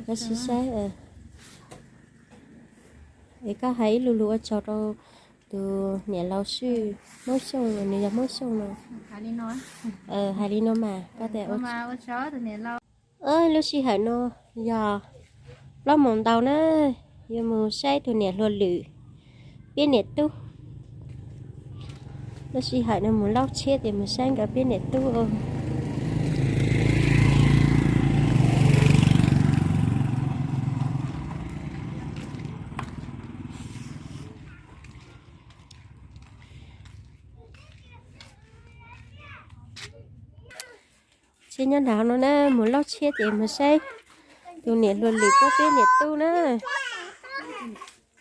Koj sim saib, es koj hais ib lo lus ua tsaug rau tus niam laus Swj Hmoob Xyooj, nws yog Hmoob Xyooj no. Hais li no mas koj tias, lub sij hawm no yog plaub moos ntau na, yuav mus saib tus niam hluas Lwm peb niam tub. Lub sij hawm no mus lauj tsheb ces mus saib nkawd peb niam tub. Tsheb nyob nram no na, mus lauj tsheb ces mus saib tus niam hluas Lwm peb niam tub na.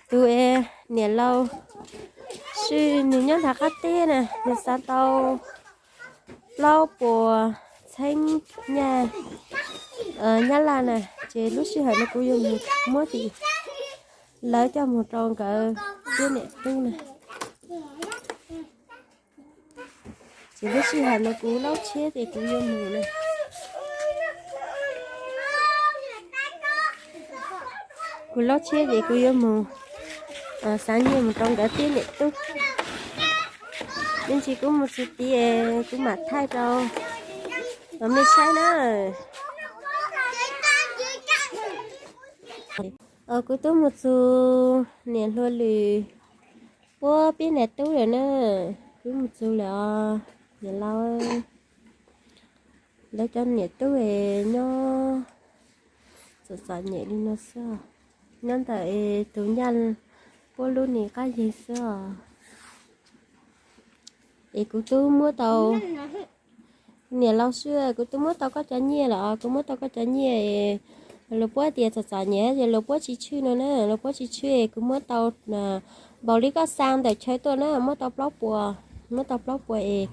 Tus es niam laus Swj nws nyob nram qab teb na, nws xav tau plaub puas txheeb nyaj, nyab laj na, ces lub sij hawm no kuv yuav mus muab tim lawv coj mus rau nkawd peb niam tub na. Ces lub sij hawm no kuv lauj tsheb ces kuv yuav mus na. Kuv lauj tsheb ces kuv yuav mus xav nyiaj mus rau nkawd peb niam tub. Me ntsis kuv mus txog tid kuv mam thaij rau mej saib na. Kuv twb mus txug niam hluas Lwm puab peb niam tub lawm na. Kuv mus txug lawm os niam laus. Lawv cov niam tub es nyob txom txom nyem li no xwb, nyob ntawm es tus nyaj puab lub ni qab yig xwb os. Es kuv twb muab tau, niam laus Swj, kuv twb muab tau koj cov nyiaj lawm, kuv muab tau koj cov nyiaj es luag puab tias txom txom nyem ces luag puab tsis tshwj no na, luag puab tsis tshwj es kuv muab tau npaum li koj xa ntawm chaw tuaj na, muab tau plaub puas, muab tau plaub puas es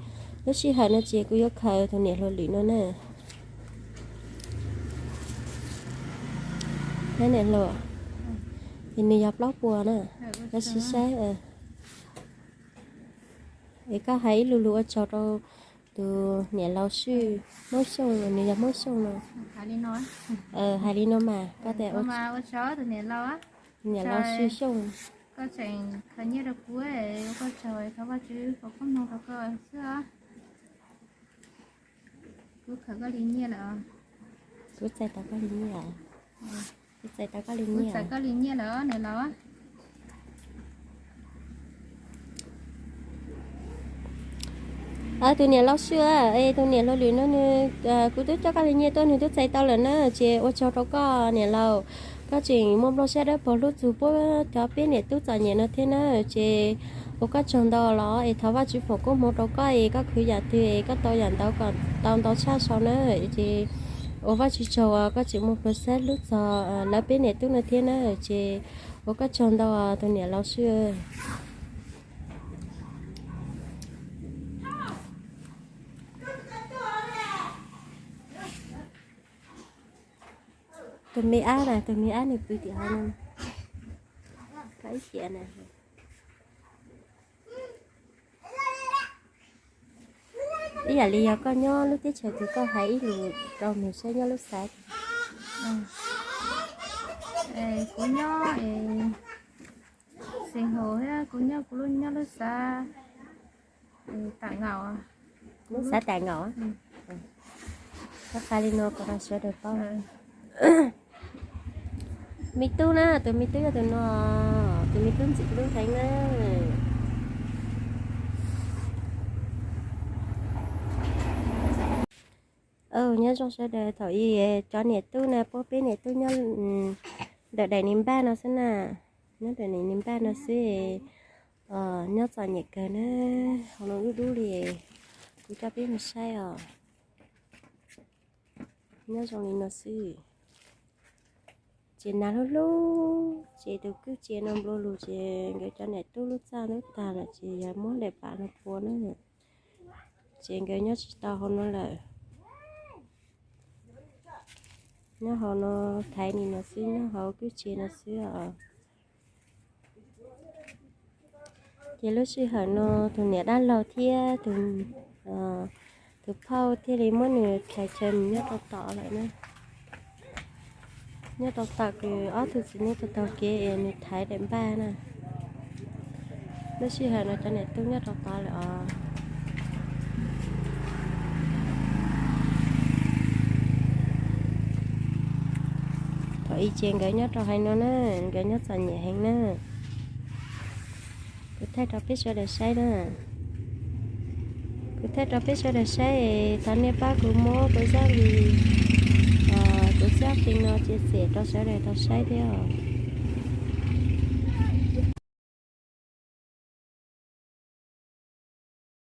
lub sij hawm no ces kuv yuav khaws tus niam hluas Lwm no na. Niam hluas, ces nws yog plaub puas na, koj sim saib. Es koj hais ib lu lus ua tsaug rau tus niam laus Swj Hmoob Xyooj, nws yog Hmoob Xyooj no. Hais li no mas koj tias, tus niam laus Swj Xyooj, koj tseem khaws nyiaj rau kuv, ua koj tsaug, thov Vajtswv foom koob hmoov rau koj xwb os. Kuv khaws koj li nyiaj lawm. Kuv txais tau koj li nyiaj lawm. Kuv txais tau koj li nyiaj lawm niam laus. Tus niam laus Swj, es tus niam hluas Lwm no nws, kuv twb coj koj li nyiaj tuaj, nws twb txais tau lawm na, ces ua tsaug rau koj niam laus. Koj tseem muaj nplooj siab dawb paug hlub txug puab cov peb niam tub txom nyem no thiab na, ces ua koj tsaug ntau los es thov Vajtswv foom koob hmoov rau koj es koj khwv yam twg es koj tau yam ntawd kom tau ntau tshaj sau na, ces ua Vajtswv tsaug uas koj tseem muaj nplooj siab hlub txog lawv peb niam tub no thiab na, ces ua koj tsaug ntau tus niam laus Swj. Tus me ab na, tus me ab nws pw tim hauv no. Koj ib xiam na. Ib yam li yog koj nyob lub teb chaws twg koj hais ib lus rau nws saib nyob lub xav. Kuv nyob Xeem Haum thiab kuv nyob kuv lub nyob lub xav Tam Ngaum. Lub xav Tam Ngaum. Koj qha li no kom sawv daws paub. Me tub na, tus me tub yog tus no, tus me tub ntxim hlub heev na. Nyob zoo sawv daws, thaum ub cov niam tub na, puab peb niam tub nyob ntawm daim niag npaj no xwb na, nyob ntawm daim niag npaj no xwb, nyob txom nyem kawg na, hauv no dub dub li, kuv coj peb mus saib os. Nyob zoo li no xwb. Ces nas hlub hlub, ces tus kwj tse no nplua lug ces nkawd cov niam tub lub txaj ntub tag lawm ces yog muab daim pam no pua na. Ces nkawd nyob tsis tau hauv no lawm. Nyob hauv no thaiv li no xwb, nyob hauv kwj tse no xwb os. Ces lub sij hawm no tus niam dab laug thiab tus phauj thiaj li muab nws txhais chaw mus nyob rau tom lawm na. Nyob rau tom kuv ob tug txiv neej taug taug kev es nws thaiv daim npaj na. Lub sij hawm no cov niam tub nyob rau tod lawm os. Thaum ub ces nkawd nyob rau haiv no na, nkawd nyob txom nyem heev na. Kuv thaij rau peb sawv daws saib na. Kuv thaij rau peb sawv daws saib es thov nej pab kuv muab kuv zaj video, kuv zaj qi no cia xiam rau sawv daws tau saib thiab.